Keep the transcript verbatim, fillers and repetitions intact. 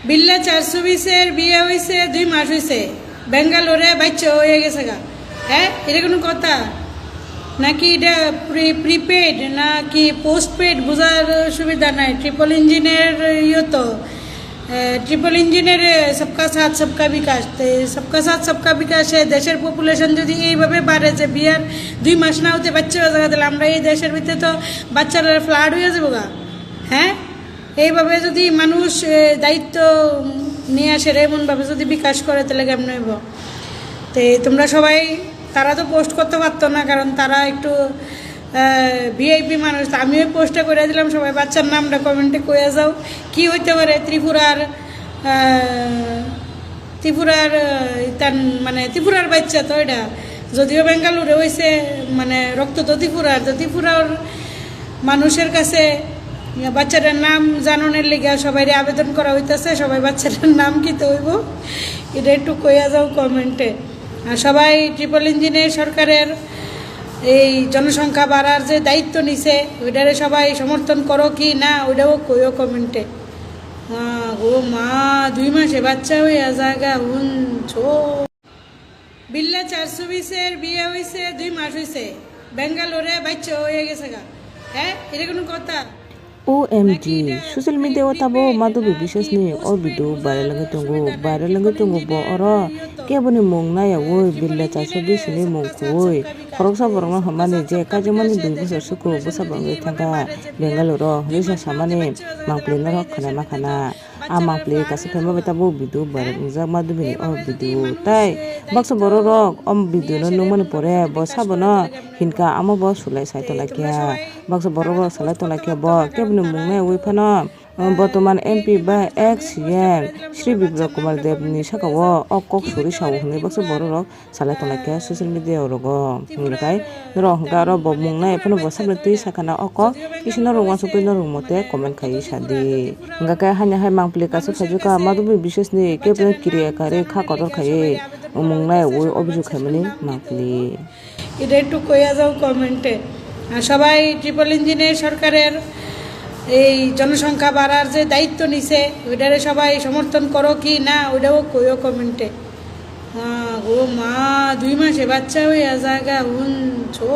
বিল্লা চারশো বিশের বিয়ে হইছে, দুই মাস হইছে, ব্যাঙ্গালোরে বাচ্চা হয়ে গেছে গা। হ্যাঁ, এটা কোনো কথা নাকি? এটা প্রি প্রিপেড নাকি পোস্টপেড, বোঝার সুবিধা নাই। ট্রিপল ইঞ্জিনের ইয়ে তো, ট্রিপল ইঞ্জিনের সবকা সাথ সবকা বিকাশ। তো সবকা সাথ সবকা বিকাশে দেশের পপুলেশন যদি এইভাবে বাড়ে যে বিয়ার দুই মাস না হতে বাচ্চা হয়ে যাবে, তাহলে আমরা এই দেশের ভিতরে তো বাচ্চারা ফ্লাড হয়ে যাবো গা। হ্যাঁ, এইভাবে যদি মানুষ এ, দায়িত্ব নিয়ে আসে রে, এমনভাবে যদি বিকাশ করে, তাহলে কেমন হইব? তো তোমরা সবাই, তারা তো পোস্ট করতে পারতো না, কারণ তারা একটু ভিআইপি মানুষ। তো আমিও পোস্টটা করে দিলাম, সবাই বাচ্চার নামটা কমেন্টে কইয়া যাও। কি হইতে পারে ত্রিপুরার আহ, ত্রিপুরার আহ, তার মানে ত্রিপুরার বাচ্চা তো এটা, যদিও বেঙ্গালুরে হইছে, মানে রক্ত তো ত্রিপুরার। তো ত্রিপুরার মানুষের কাছে বাচ্চাটার নাম জানানোর লেগে সবাই আবেদন করা হইতাছে, সবাই বাচ্চাটার নাম কি তো হইব, এটা একটু কইয়া যাও কমেন্টে। আর সবাই ট্রিপল ইঞ্জিনের সরকারের এই জনসংখ্যা বাড়ার যে দায়িত্ব নিছে, ওইটারে সবাই সমর্থন করো কি না, ওইটাও কইও কমেন্টে। মা গো মা, দুই মাসে বাচ্চা হইয়া জাগা হুনছো। বিল্লা চারশো বিশের বিয়ে হইছে, দুই মাস হইছে, ব্যাঙ্গালোরে বাচ্চা হয়ে গেছে গা। হ্যাঁ, এটা কোনো কথা? O M G, social media o tabo madubi bisesni o video viral wngwi tongo, viral wngwi tongo bo oro keboni mung naiyawi billa chaso bisini mung kuwi khoroksa borokno hwnmani je kaijakmani dui bosor suku bwsa bo wngwi thangkha Bengaluru hwnwi sa samani mangpili norok khwnaima khana. A mangpili kaisa phaima bai tabuk video viral wngjak madubini o video. Tai baksa borok rok o video no nukmani pore bo sabono hinkha, amo bo sulai sai tonglaikha. Baksa borok rok salai tonglaikha bo keboni mung naiwi phano, uh, botoman M P bai ex C M Sri Bipra Kumar Dev ni saka o, o kok suri sao hwnwi baksa borok rok salai tonglaikha social media o rogo. Hwnwi kai norok hwnkha oro bo mung nai phano bo saboni twi sakana o kok kisa norok uansukwi norok mote comment khaiwi sadi. Hwnkha khe haino hai mangpili kaisa phaijwkha madubini bisesni keboni kiriya kari kha kotor khaiwi mung naiwi obisuk khaimani mangpili. এটা একটু কইয়া যাও কমেন্টে। আর সবাই ট্রিপল ইঞ্জিনের সরকারের এই জনসংখ্যা বাড়ার যে দায়িত্ব নিছে, ওইটারে সবাই সমর্থন করো কি না, ওইটাও কইও কমেন্টে। মা গো মা, দুই মাসে বাচ্চা হইয়া জাগা হুনছো।